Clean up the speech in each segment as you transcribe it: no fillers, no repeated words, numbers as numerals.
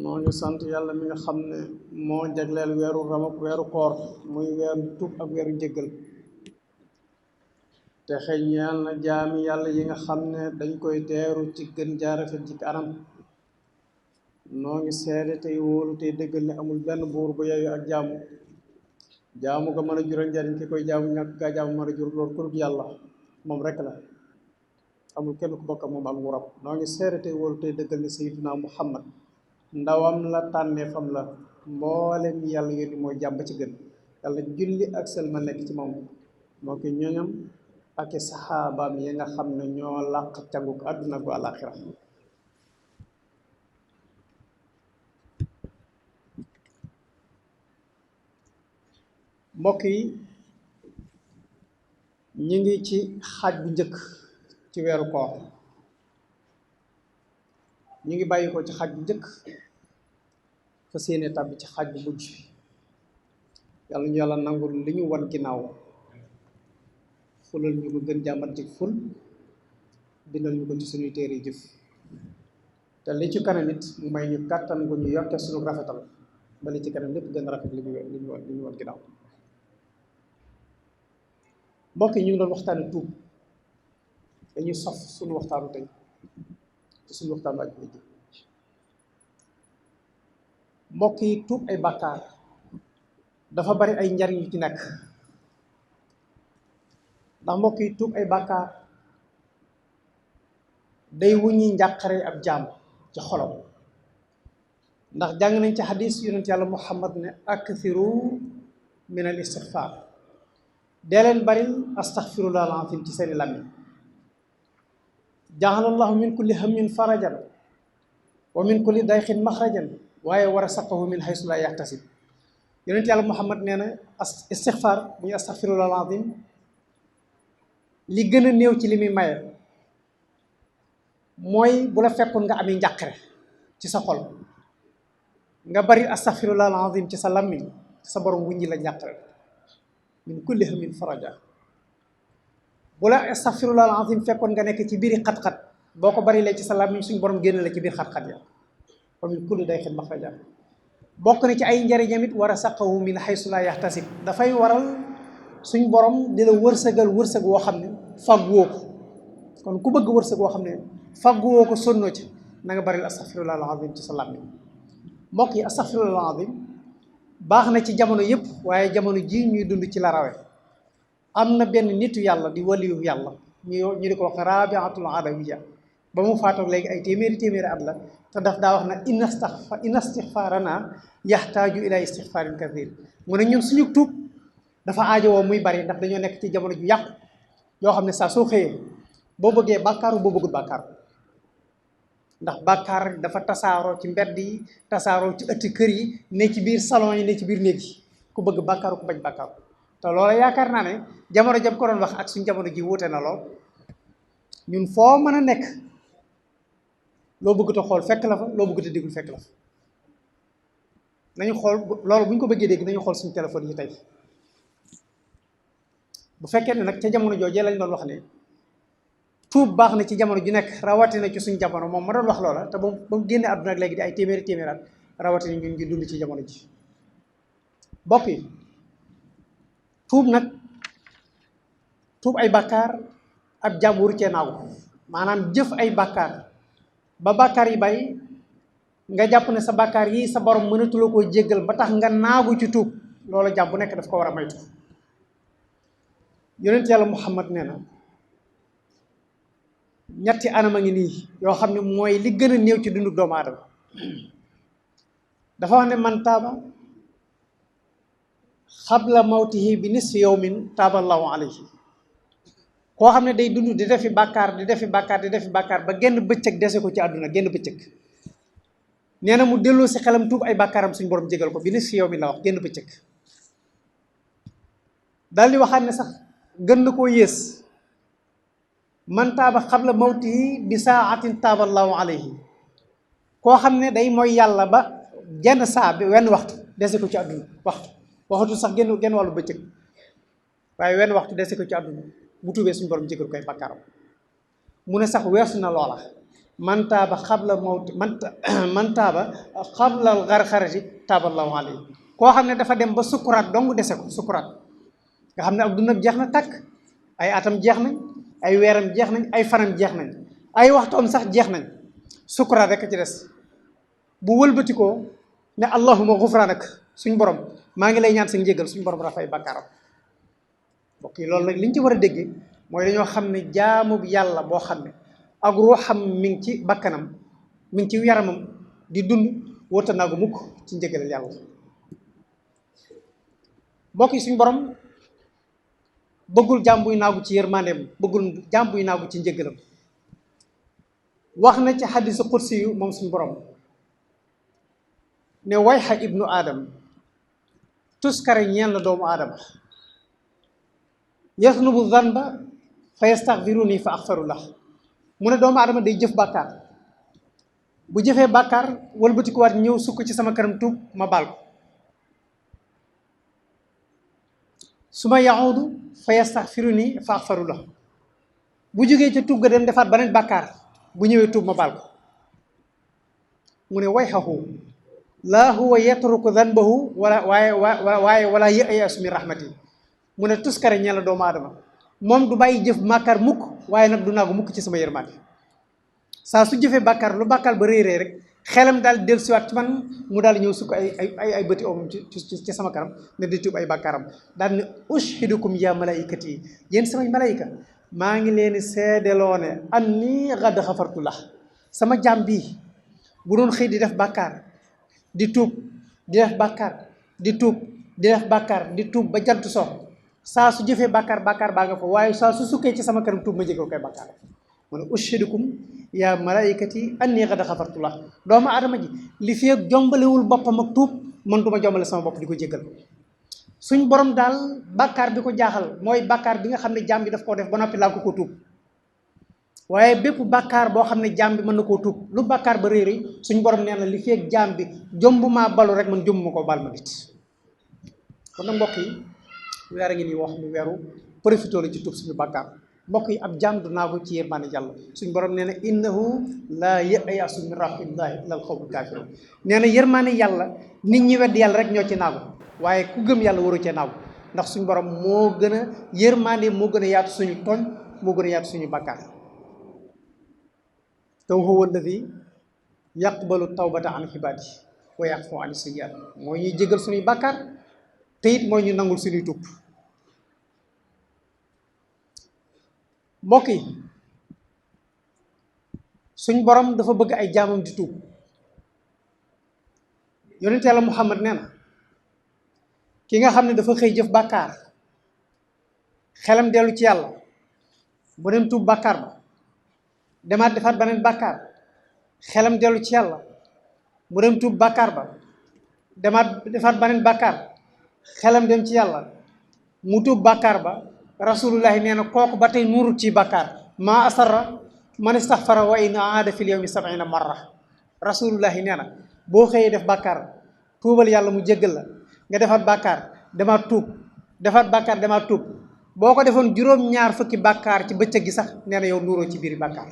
noo ngi sant yàlla mi nga xam ne moo jagleel weeru ramuk weeru koor muy weeru tub ak weeru njëggal te xëy ñeel na jaami yàlla yi nga xam ne dañ koy teeru ci gën jaarafet ci anam noo ngi seede tey wóolu tey dëggal ne amul benn buur bu yeyu ak jaamu ga mën a jural njariñ ki koy jaamu ñàkk gaa jaamu mën a jur loolu ku dul yàlla moom rek la amul kenn ku bokk moom ak nguuram noo ngi seede tey wóolu tey dëggal ne sayyiduna Muhammad ndawam la tànneefam la mboolem yàlla yónni mooy jàmm ci gën yàlla julli ak selma nekk ci moom moo ki ñoñam ak i saxaabaam yi nga xam ne ñoo làq canguk àdduna gu àlaxira mbokk yi ñu ngi ci xaaj bu njëkk ci weeru koor ñu ngi bàyyi ko ci xaaj bu njëkk fa séene tàbbi ci xaaj bu mujj yàlla ñu yàlla nangul li ñu wan ginnaaw fulal ñu ko gën jàmbat ci ful bindal ñu ko ci suñuy téere jëf te li ci kanam it mu may ñu kàttan gu ñu yokke suñu rafetal ba li ci kanam lépp gën a rafet li ñu wan ginnaaw mbokk yi ñu ngi doon waxtaane tuub dañuy sof suñu waxtaanu tey ci suñu waxtaanu ak ji mbokk yi tuub ay bàkkaar dafa bari ay njariñ yu ci nekk ndax mbokk yi tuub ay bàkkaar day wuññi njàqare ab jaam ci xolam ndax jàng nañ ci xadis yonent yàlla Muhammad ne akthiru min al istixfaar dee leen bari astaxfirullah al-azim ci seeni làmmiñ ja'alallahu min kulli hammin farajan wa min kulli dayqin maxrajan waaye war a saqahu min haysu la yaxtasib yonent yàlla Muhammad nee na istixfaar bu ñu astaxfirullah al-azim li gën a néew ci li muy maye mooy bu la fekkoon nga amee njàqare ci sa xol nga bari astaxfirullah al-azim ci sa làmmiñ sa borom wuññi la njàqare min kulli hammin faraja bu la astaghfirullah al-azim fekkoon nga nekk ci biiri xat-xat boo ko bari lee ci sa làmmiñ suñu borom génn la ci biir xat-xat ya wa min kulli dayqin maxraja bokk na ci ay njariñam it war a saqahu min haysu la yaxtasib dafay waral suñ borom di la wërsëgal wërsëg woo xam ne fagguwoo ko kon ku bëgg wërsëg woo xam ne fagguwoo ko sonnoo ci na nga bari astaghfirullah al-azim ci sa làmmiñ mbokk yi astaghfirullah al-azim baax na ci jamono yëpp waaye jamono ji ñuy dund ci la rawe am na benn nitu yàlla di waliyu yàlla ñu di ko wax Rabiatul Adawiya ba mu faatoog léegi ay téeméeri at la te daf daa wax na inna istixfaarana yaxtaaju ila istixfaarin kathir mu ne ñun suñu tuub dafa aajowoo muy bari ndax dañoo nekk ci jamono ju yàqu yoo xam ne saa soo xëyee boo bëggee bàkkaaru boo bëggul bàkkaaru ndax bàkkaar dafa tasaaroo ci mbedd yi tasaaroo ci ëtti kër yi ne ci biir salon yi ne ci biir néeg yi ku bëgg bàkkaaru ku bañ bàkkaaru te loola yaakaar naa ne jamono jam ko doon wax ak suñ jamono ji wuute na lool ñun foo mën a nekk loo bëgg te xool fekk la fa loo bëgg te déglu fekk la fa nañu xool loolu bu ñu ko bëggee dégg nañu xool suñu téléphone yi tey bu fekkee ne nag ca jamono joojee lañ doon wax ne tuub baax na ci jamono ju nekk rawatina ci suñ jamono moom ma doon wax loola te ba mu génne àdduna ak léegi di ay téeméeri at rawatina ñun ñu dund ci jamono ji bokk yi tuub nag tuub ay bàkkaar ab jaam waru cee naagu maanaam jëf ay bàkkaar ba bàkkaar yi bari nga jàpp ne sa bàkkaar yi sa borom mënatula koo jéggal ba tax nga naagu ci tuub loolu jaam bu nekk daf ko war a maytu yonent yàlla Muhammad nee na ñetti anam a ngi nii yoo xam ne mooy li gën a néew ci dundu doomu aadama dafa wax ne man taaba xabla mawtihi bi nisfi yawmin taaba allahu alayhi koo xam ne day dund di defi bàkkaar ba genn bëccëg dese ko ci àdduna genn bëccëg nee na mu delloo si xelam tuub ay bàkkaaram suñu borom jégal ko bi nisfi yawmin la wax genn bëccëg daal di waxaat ne sax gën na koo yées man taaba xabla mawtihi bi saatin taaba allahu alayhi koo xam ne day mooy yàlla ba genn saa bi wenn waxtu dese ko ci àdduna waxtu sax genn wàllu bëccëg waaye wenn waxtu dese ko ci àdduna bu tuubee suñu borom jégal koy bakkaaram mu ne sax weesu na loola man taaba xabla mawti man taaba xablal xarxarati taaballahu alayhi koo xam ne dafa dem ba sukuraat dong dese ko sukuraat nga xam ne ak dundam jeex na takk ay atam jeex nañ ay weeram jeex nañ ay fanam jeex nañ ay waxtoom sax jeex nañ sukuraat rek ci des bu wëlbatikoo ne allahuma gufraanak suñ borom maa ngi lay ñaan sa njégal suñ borom dafay bàkkaaram mbokk yi loolu nag liñ ci war a déggee mooy dañoo xam ne jaamu yàlla boo xam ne ak ruuxam mi ngi ci bakkanam mi ngi ci yaramam di dund wóota naagu mukk ci njégalal yàlla mbokk yi suñ borom bëggul jaam buy naagu ci yërmandeem bëggul jaam buy naagu ci njégalam wax na ci xadisu qudsi yu moom suñ borom ne wayxa ibnu aadam tuskare ñeel na doomu aadama yasnubu zanba fa yastaxfiruni fa axfaru lah mu ne doomu aadama day jëf bàkkaar bu jëfee bàkkaar wëlbatikuwaat ñëw sukk ci sama kanam tuub ma baal ko su ma yaxuudu fa yastaxfiruni fa axfaru lah bu jógee ca tuub ga dem defaat beneen bàkkaar bu ñëwee tuub ma baal ko mu ne wayxahu laa huwa yatruku zanbahu wala ya'yasu min rahmati mu ne tuskare ñeel la doomu aadama moom du bàyyi jëf bàkkaar mukk waaye nag du naagu mukk ci sama yërmande saa su jëfee bàkkaar lu bàkkaar ba réy rek xelam daal del siwaat ci man mu daal ñëw sukk ay bëti omam ci sama kanam ne di tuub ay bàkkaaram daal ne ushidukum ya malaikati yi yéen samay malaayika maa ngi leen seedeloo ne anni qad xafartu la sama jaam bii bu doon xëy di def bàkkaar di tuub di def bàkkaar di tuub di def bàkkaar di tuub ba jant so saa su jëfee bàkkaar bàkkaar baa nga fa waaye saa su sukkee ci sama kanam tuub ma jégal koy bàkkaar mu ne ushidukum ya malaikati anni qad xafartu la doomu aadama ji li fi jombalewul boppam ak tuub man du ma jombale sama bopp di ko jégal suñ borom daal bàkkaar bi ko jaaxal mooy bàkkaar bi nga xam ne jaam bi daf koo def ba noppi laa ko tuub waaye bépp bàkkaar boo xam ne jaam bi mën na koo tuub lu bàkkaar ba réeri suñ borom nee na li feeg jaam bi jomb maa balu rek man jomb ma koo bal ma nit kon nag mbokk yi weer a ngi nii wax mu weeru profité la ci tuub suñu bàkkaar mbokk yi ab jaam du naagu ci yërmande yàlla suñ borom nee na innahu laa ya'yasu min rahmatillahi illa al qawmul kaafiruun nee na yërmande yàlla nit ñi wedd yàlla rek ñoo ci naagu waaye ku gëm yàlla waru cee naagu ndax suñ borom moo gën a yërmande moo gën a yaatu suñu tooñ moo gën a yaatu suñu bàkkaar te huwa alladi yaqbalu tawbata an ibaadi wa ya'fu an sayyi'aat mooy ñuy jégal suñuy bàkkaar te it mooy ñu nangul suñuy tuub mbokk yi suñ borom dafa bëgg ay jaamam di tuub yonent yàlla Muhammad nee na ki nga xam ne dafa xëy jëf bàkkaar xelam dellu ci yàlla bu dem tuub bàkkaar ba demaat defaat beneen bàkkaar xelam dellu ci yàlla mu dem tuub bàkkaar ba demaat defaat beneen bàkkaar xelam dem ci yàlla mu tuub bàkkaar ba rasulullahi nee na kooku ba tey nuurut ci bàkkaar maa asarra man istaxfara wa in aada fil yawmi 70 marra rasulullahi nee na boo xëyee def bàkkaar tuubal yàlla mu jéggal la nga defaat bàkkaar demaat tuub defaat bàkkaar demaat tuub boo ko defoon juróom-ñaar fukki bàkkaar ci bëccëg gi sax nee na yow nuuroo ci biir bàkkaar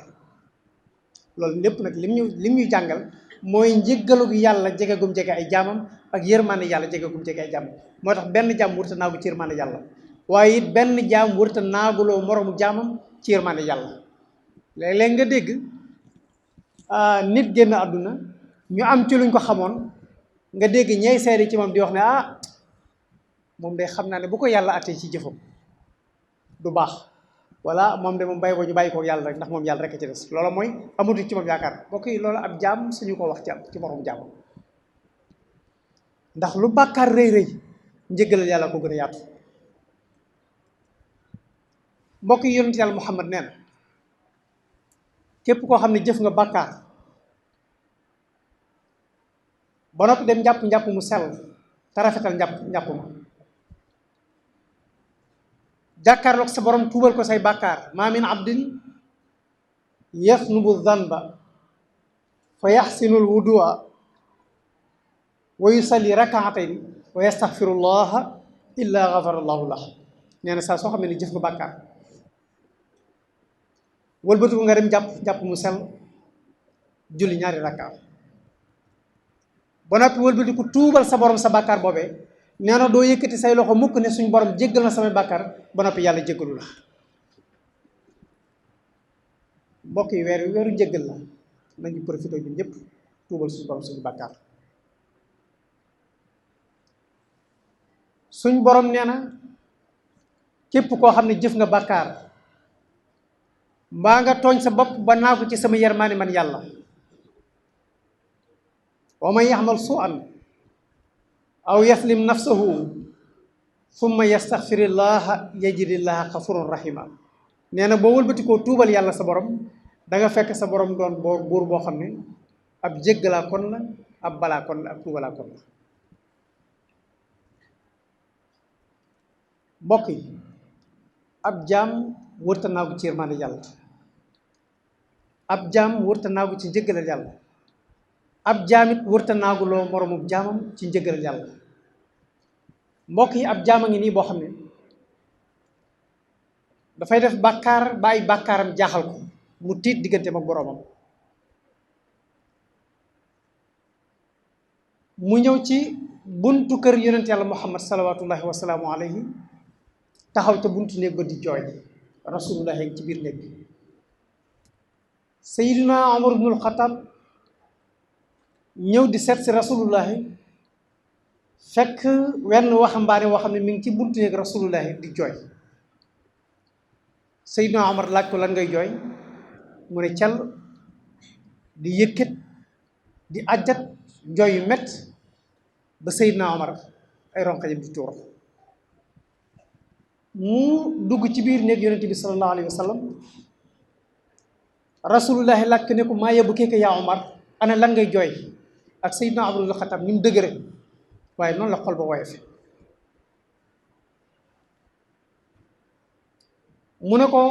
loolu lépp nag lim ñu jàngal mooy njéggalu yàlla jege gum jege ay jaamam ak yërmande yàlla jege gum jege ay jaamam moo tax benn jaam wërta naagu ci yërmande yàlla waaye it benn jaam wërta naaguloo moroomu jaamam ci yërmande yàlla léeg-léeg nga dégg nit génn àdduna ñu am ci luñ ko xamoon nga dégg ñey seede ci moom di wax ne moom de xam naa ne bu ko yàlla attee ci jëfam du baax wala moom de moom bàyyi ko ñu bàyyi ko yàlla rek ndax moom yàlla rek a ci des loola mooy amatuñ ci moom yaakaar mbokk yi loolu ab jaam suñu ko wax ci moroom jaam ndax lu bàkkaar rëy rëy njëggalal yàlla ko gën a yaatu mbokk yi yonent yàlla Muhammad nee na képp koo xam ne jëf nga bàkkaar ba noppi dem njàpp mu sell te rafetal njàpp ma jàkkaarloog sa borom tuubal ko say bàkkaar maa min abdin yasnubu zanba fa yaxsinul wudua wa yusalli rakaatayn wa yastaxfirullaha illa gafara allahu lah nee na saa soo xam ne ni jëf nga bàkkaar wëlbatiku nga dem jàpp mu sell julli ñaari rakka ba noppi wëlbatiku tuubal sa borom sa bàkkaar boobee nee na doo yëkkati say loxo mukk ne suñ borom jéggal na samay bàkkaar ba noppi yàlla jéggalu la mbokk yi weer wi weeru njéggal la nañu profité ñun ñëpp tuubal suñ borom suñu bàkkaar suñ borom nee na képp koo xam ne jëf nga bàkkaar mbaa nga tooñ sa bopp ba naa ko ci sama yermaani man yàlla wa man yaxmal su'an aw yaslim nafsahu summa yastaxfirillaha yajidillaha xafuran rahima nee na boo wëlbatikoo tuubal yàlla sa borom danga fekk sa borom doon buur boo xam ne ab jéggalaa kon la ab balaa kon la ab tuubalaa kon la mbokk yi ab jaam wërta naagu ci yërmande yàlla ab jaam wërta naagu ci njëggalal yàlla ab jaamit wërta naagu loo moromub jaamam ci njëggalal yàlla mbokk yi ab jaam a ngi nii boo xam ne dafay def bàkkaar bàyyi bàkkaaram jaaxal ko mu tiit diggante ak boroomam mu ñëw ci buntu kër yonent yàlla muhammad salawatullahi wasalaamu alayhi taxaw ca buntu néeg ba di jooy rasulullah ci biir néeg bi sayiduna omar ibnul xataab ñëw di seet si rasulullahi fekk wenn waxambaane woo xam ne mi ngi ci buntu néeg rasulullahi di jooy sayiduna omar laaj ko lan ngay jooy mu ne cal di yëkkat di ajjat jooy yu mett ba sayiduna omar ay ronqañam di tuur mu dugg ci biir néeg yonent bi sallallahu alayhi wa sallam rasulullahi laaj ko ne ko maa yabkiika yaa omar ana lan ngay jooy ak sayidna abdul xatab ni mu dëgëre waaye noonu la xol ba woyofe mu ne ko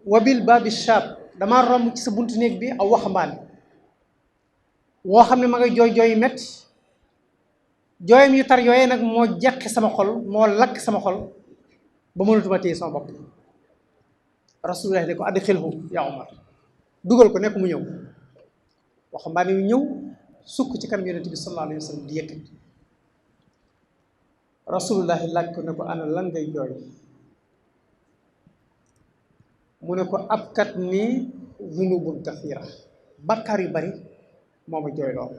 wabil baabi shaab damaa romb ci sa buntu néeg bi aw waxambaane woo xam ne ma ngay jooy jooy yu metti jooyam yu tar yooyee nag moo jeqi sama xol moo lakk sama xol ba mënatuma téye sama bopp rasulullah ne ko adxilhu yaa omar dugal ko nekk mu ñëw waxambaane yu ñëw sukk ci kanam yonent bi sallallahu alayhi wa sallam di yëkkat rasulullahi laaj ko ne ko ana lan ngay jooy mu ne ko abkat nii zunubun kathira bakkaar yu bari moo ma jooy lool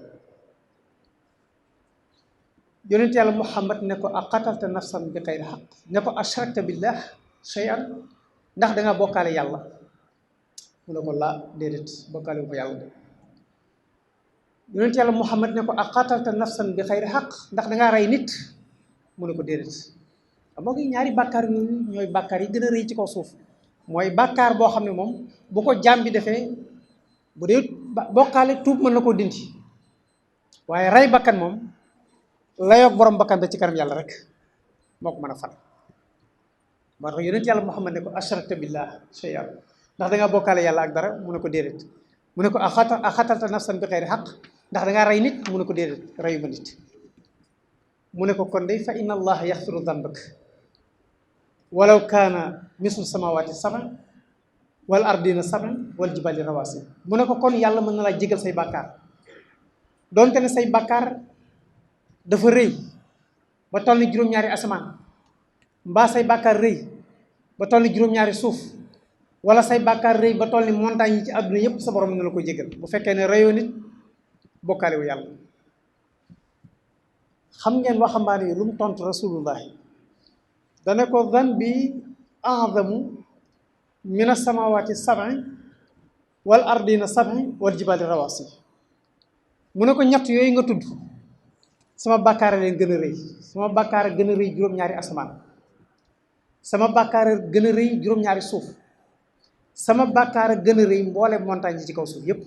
yonent yàlla muhammad ne ko a qatalta nafsan bi xayri xaq ne ko ashrakta billah shay'an ndax dangaa bokkaale yàlla mu ne ko laa déedéet bokkaale bu ko yàlla de yonent yàlla muhammad ne ko a qatalta nafsan bi xayri xaq ndax dangaa rey nit mu ne ko déedéet moo ngi ñaari bàkkaar yooyu ñooy bàkkaar yi gën a rëy ci kaw suuf mooy bàkkaar boo xam ne moom bu ko jaam bi defee bu dee bokkaale tuub mën na koo dindi waaye rey bakkan moom layoog borom bakkan ba ci kanam yàlla rek moo ko mën a fal moo tax yonent yàlla muhammad ne ko ashrakta billah shay'an ndax dangaa bokkaale yàlla ak dara mu ne ko déedéet mu ne ko a xatalta nafsan bi xayri xaq ndax dangaa rey nit mu ne ko déedéet reyu ma nit mu ne ko kon day fa inna allaha yaxfiru danbak walaw kaana mislu samawati sama wal ardina sama wal jibali rawasi mu ne ko kon yàlla mën na laa jégal say bàkkaar doonte ne say bàkkaar dafa rëy ba toll ni juróom-ñaari asamaan mbaa say bàkkaar rëy ba toll ni juróom-ñaari suuf wala say bàkkaar rëy ba toll ni montagne yi ci àdduna yépp sa borom na la ko jégal bu fekkee ne rëyoo nit bokkaale wu yàlla xam ngeen waxambaane yi lu mu tontu rasulullahi dane ko dan bi a'zamu min as-samawati sab'i wal ardina sab'i wal jibali rawasi mu ne ko ñett yooyu nga tudd sama bàkkaar leen gën a rëy sama bàkkaar gën a rëy juróom-ñaari asamaan sama bàkkaar gën a rëy juróom-ñaari suuf sama bàkkaar gën a rëy mboole montagne yi ci kaw suuf yépp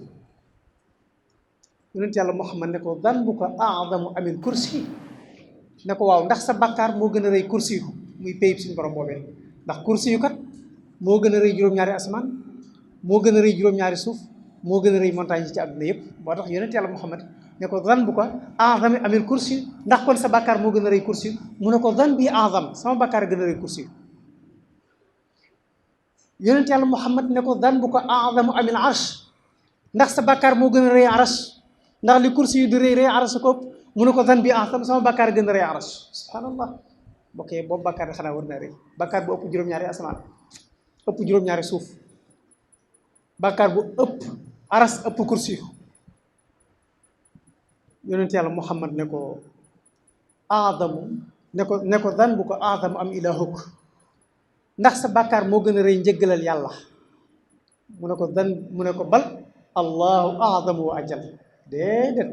yonent yàlla Muhammad ne ko danbuka a'zamu amin kursi ne ko waaw ndax sa bàkkaar moo gën a rëy kursi yu muy payib suñu borom boobee ndax kursi yu kat moo gën a rëy juróom-ñaari asamaan moo gën a rëy juróom-ñaari suuf moo gën a rëy montagne yi ci àdduna yépp moo tax yonent yàlla Muhammad ne ko danbuka a'zamu amin kursi ndax kon sa bàkkaar moo gën a rëy kursi mu ne ko dan bi a'zam sama bàkkaar gën a rëy kursi yonent yàlla Muhammad ne ko danbuka a'zamu amil arsh ndax sa bàkkaar moo gën a rëy arsh ndax li kursi yu di rëy rëy arsh ko ëpp mu ne ko dan bi a'zam sama bàkkaar gën a rëy arsh subhanallah mbokk yi boobu bàkkaar bi xanaa war naa rëy bàkkaar bu ëpp juróom-ñaari asamaan ëpp juróom-ñaari suuf bàkkaar bu ëpp aras ëpp kursi yu yonent yàlla Muhammad ne ko a'zamu ne ko danbuka a'zamu am ilahuk ndax sa bàkkaar moo gën a rëy njëggalal yàlla mu ne ko bal allahu a'zamu wa ajal déedéet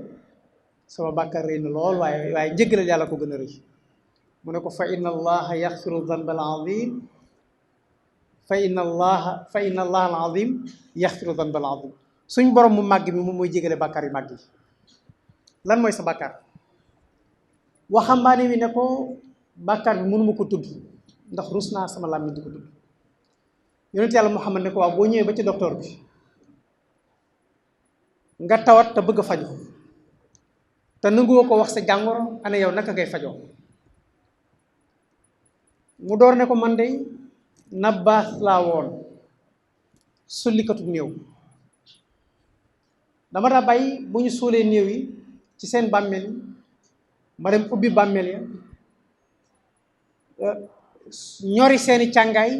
sama bàkkaar rëy na lool waaye njëggalal yàlla ko gën a rëy mu ne ko fa inna allaha yaxfiru danba al azim fa inna allaha al azim yaxfiru danba al azim suñ borom mu màgg mi moom mooy jégale bàkkaar yu màgg yi lan mooy sa bàkkaar waxambaane wi ne ko bàkkaar bi mënuma ko tudd ndax rus naa sama làmmiñ di ko tudd yonent yàlla Muhammad ne ko waaw boo ñëwee ba ci docteur bi nga tawat te bëgg a faju te nanguwoo ko wax sa jàngoro ana yow naka ngay fajoo mu door ne ko man de nabbaas laa woon sullikatu néew dama daa bàyyi bu ñu suulee néew yi ci seen bàmmeel yi ma dem ubbi bàmmeel ya ñori seeni càngaay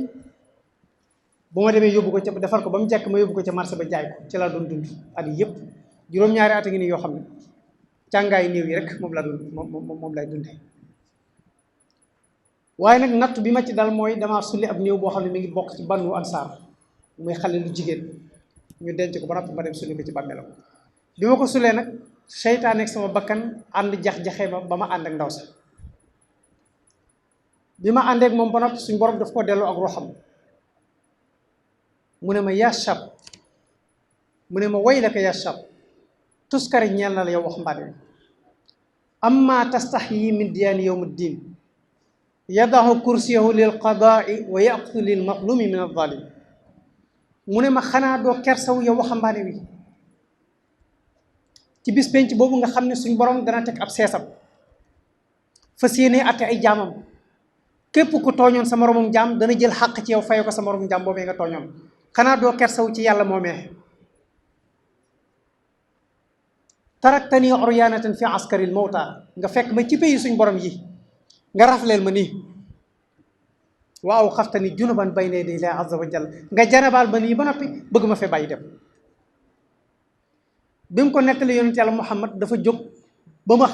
bu ma demee yóbbu ko ca defar ko ba mu jekk ma yóbbu ko ca marché ba jaay ko ci laa doon dund at yi yëpp juróom-ñaari at a ngi nii yoo xam ne càngaay néew yi rek moom laa doon moom lay dundee waaye nag natt bi ma ci dal mooy damaa sulli ab néew boo xam ne mi ngi bokk ci Banu Ansaar muy xale lu jigéen ñu denc ko ba noppi ma dem sulli ko ci bàmmeelam bi ma ko sulee nag seytaane ak sama bakkan ànd jax-jaxee ma ba ma ànd ak ndaw sa bi ma àndeek moom ba noppi suñ borom daf ko delloo ak ruuxam mu ne ma yaa shab mu ne ma waylaka yaa shab tuskari ñeel na la yow waxambaane bi amma tastaxyi min diyaani yowm ddin yadahu kursiyahu lil qadaai wa yaqtu lil mazlumi min alzalim mu ne ma xanaa doo kersaw yow waxambaane wi ci bis penc boobu nga xam ne suñ borom dana teg ab seesam fas yéene atte ay jaamam képp ku tooñoon sa moromum jaam dana jël xàq ci yow faye ko sa moromum jaam boobee nga tooñoon xanaa doo kersaw ci yàlla moomee taraktani uryanatan fi askaril mawta nga fekk ma ci pays suñ borom yi nga rafleel ma nii waaw xaftani junuban bayna yaday la azza wa jal nga jarabaal ma nii ba noppi bëgg ma fee bàyyi dem bi mu ko nettali yonent yàlla Muhammad dafa jóg ba ma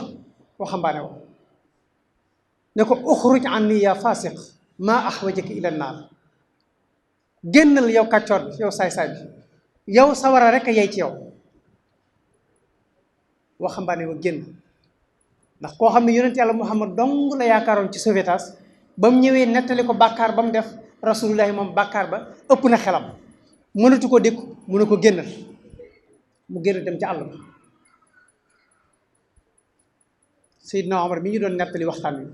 waxambaane wa ne ko uxruj anni yaa fasiq maa axwajaka ila naar génnal yow kàccoor bi yow saay-saay bi yow sawara rek a yey ci yow waxambaane wa génn ndax koo xam ne yonent yàlla Muhammad dong la yaakaaroon ci sauvetage ba mu ñëwee nettali ko bàkkaar ba mu def rasulullahi moom bàkkaar ba ëpp na xelam mënatu ko dékku mu ne ko génnal mu génn dem ca àll ba Seydina Omar mi ñu doon nettali waxtaan wi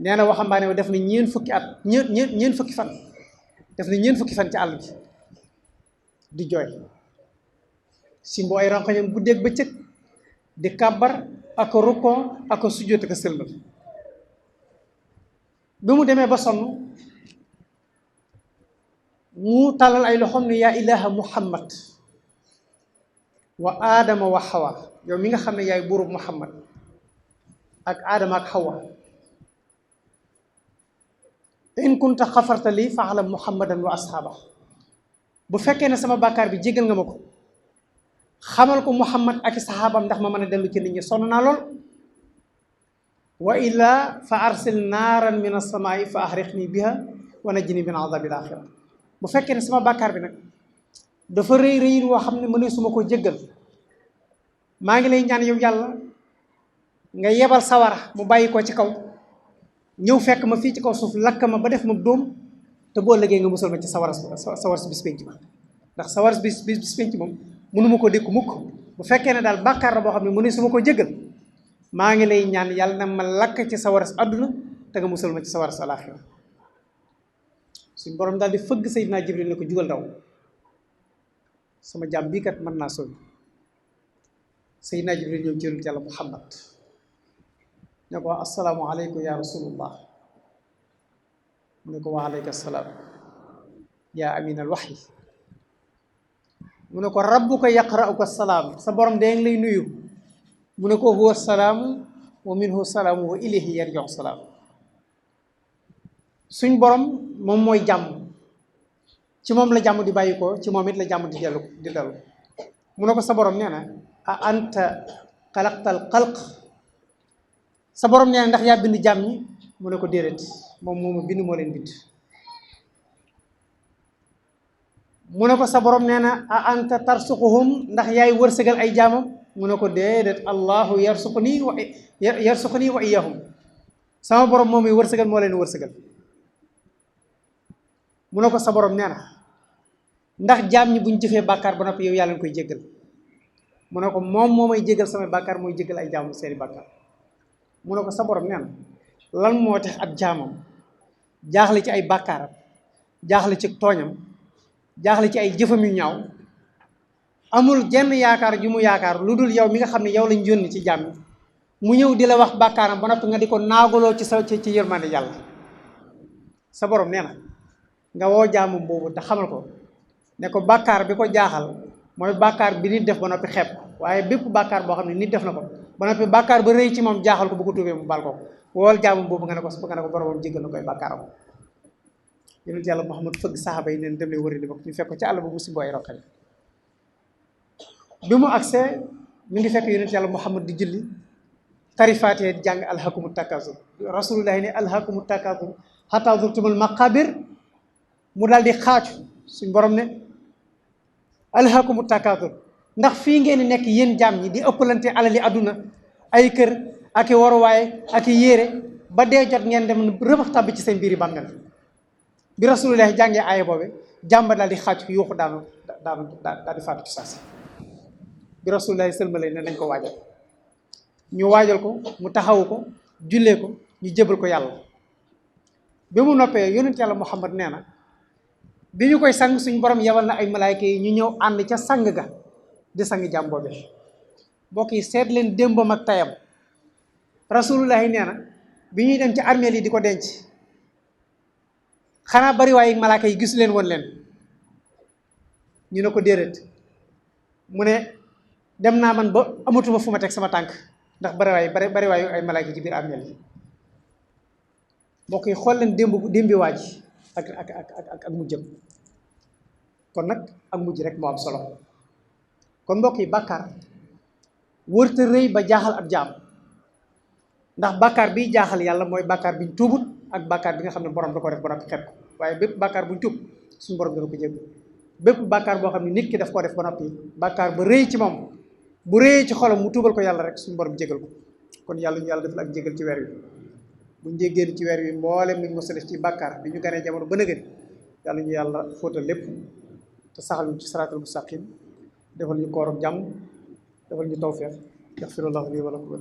nee na waxambaane wa def na ñeen fukki at ñeen fukki fan def na ñeen fukki fan ci àll bi di jooy simbo ay rankoñam guddeeg bëccëg di kàbbar ak rukkoo ak sujjóot ak sëlmal bi mu demee ba sonn mu tàllal ay loxoom ne yaa ilaha muhammad wa aadama wa xawa yow mi nga xam ne yaay buurub muhammad ak aadama ak xawa in kunta xafarta lii fa alam muhammadan wa ashaaba bu fekkee ne sama bàkkaar bi jégal nga ma ko xamal ko muhammad ak i saxaabam ndax ma mën a dellu ci nit ñi sonn naa lool wa illa fa arsil naaran min as-samaa'i fa ahriqni biha wa najjini min azabil axira bu fekkee ne sama bàkkaar bi nag dafa rëy rëyin woo xam ne mënee su ma ko jéggal maa ngi lay ñaan yow yàlla nga yebal sawara mu bàyyi ko ci kaw ñëw fekk ma fii ci kaw suuf lakk ma ba def ma dóom te boo ëllëgee nga musal ma ci sawara si bis penc ma ndax sawara si bis penc moom mënuma ko dékku mukk bu fekkee ne daal bàkkaar la boo xam ne mënee su ma ko jéggal maa ngi lay ñaan yàlla na ma lakk ci sawara si àdduna te nga musal ma ci sawara si alaaxira suñ borom daal di fëgg Seydina Jibril ne ko jugal daw sama jàmm bii kat mën naa sooy Seydina Jibril ñëw ci yonent yàlla Muhammad ne ko assalaamu aleykum ya rasulullah mu ne ko wa aleyka salaam yaa aminal waxyi mu ne ko rabbuka yaqra'uka salaam sa borom dee ngi lay nuyu mu ne ko huwa salaamu wa minhu salaamu wa ilayhi yarji'u salaam suñ borom moom mooy jàmm ci moom la jàmm di bàyyi ko ci moom it la jàmm di dellu mu ne ko sa borom nee na a anta xalaqtal xalq sa borom nee na ndax yaa bind jàmm ñi mu ne ko déedéet moom moomu bind moo leen bind mu ne ko sa borom nee na a anta tarsuquhum ndax yaay wërsëgal ay jaamam mu ne ko déedéet allahu yarsuquni wa iyahum sama borom moom muy wërsëgal moo leen wërsëgal mu ne ko sa borom nee na ndax jaam ñi buñ jëfee bàkkaar ba noppi yow yaa leen koy jéggal mu ne ko moom moo may jéggal samay bàkkaar mooy jéggal ay jaamam seeni bàkkaar mu ne ko sa borom nee na lan moo tax ab jaamam jaaxle ci ay bàkkaaram jaaxle ci tooñam jaaxle ci ay jëfam yu ñaaw amul jenn yaakaar ju mu yaakaar lu dul yow mi nga xam ne yow lañ yónni ci jaam mu ñëw di la wax bàkkaaram ba noppi nga di ko naagaloo ci sa ci yërmande yàlla sa borom nee na nga woo jaamam boobu te xamal ko ne ko bàkkaar bi ko jaaxal mooy bàkkaar bi nit def ba noppi xeeb waaye bépp bàkkaar boo xam ne nit def na ko ba noppi bàkkaar ba rëy ci moom jaaxal ko bu ko tuubee mu baal ko wool jaamam boobu nga ne ko boromam jéggal na koy bàkkaaram yonent yàlla Muhammad fëgg saxaaba yi neen dem leen wëri li bokk ñu fekk ko ci àll ba mu simbo ay roqale bi mu agsee mi ngi fekk yonent yàlla Muhammad di julli tarifaatee jàng alhakumu takasur rasulullahi ne alhakumu takasur hatta zurtumul maqabir mu daal di xaacu suñ borom ne alhakumu takasur ndax fii ngeen di nekk yéen jaam ñi di ëppalante alali àdduna ay kër ak i waruwaay ak i yére ba dee jot ngeen dem rëbax tàbbi ci seen biir yi bàmmeel bi rasulullahi jàngee aaya boobe jàmba daal di xaacu yuuxu daal di faatu ci saasi bi rasulullahi sëlmale ne nañ ko waajal ñu waajal ko mu taxawu ko jullee ko ñu jébal ko yàlla bi mu noppee yonent yàlla Muhammad nee na bi ñu koy sang suñ borom yebal na ay malaayka yi ñu ñëw ànd ca sang ga di sang jàmm boobe mbokk yi seet leen démbam ak tayam rasulullahi nee na bi ñuy dem ci armeel yi di ko denc xanaa bari waaye malaayka yi gisu leen woon leen ñu ne ko déedéet mu ne dem naa man ba amatuma fu ma teg sama tànk ndax bari waayu ay malaayka ci biir armeel yi mbokk yi xool leen démbi waa ji ak mujjam kon nag ak mujj rek moo am solo kon mbokk yi bàkkaar wërta rëy ba jaaxal ab jaam ndax bàkkaar biy jaaxal yàlla mooy bàkkaar biñ tuubut ak bàkkaar bi nga xam ne borom da ko def ba noppi xeeb ko waaye bépp bàkkaar buñ tuub suñu borom dana ko jégg bépp bàkkaar boo xam ne nit ki daf koo def ba noppi bàkkaar ba rëy ci moom bu rëyee ci xolam mu tuubal ko yàlla rek suñu borom jégal ko kon yàlla ñu yàlla defal ak jégal ci weer wi buñ jéggéen ci weer wi mboolem nañ mos a def ci bàkkaar bi ñu ganee jamono ba nëgën yàlla ñu yàlla fóotal lépp te saxal ñu ci siraatal mustaqim defal ñu kooram jàmm defal ñu tawfeex yaxfirullahu li wa lakum wa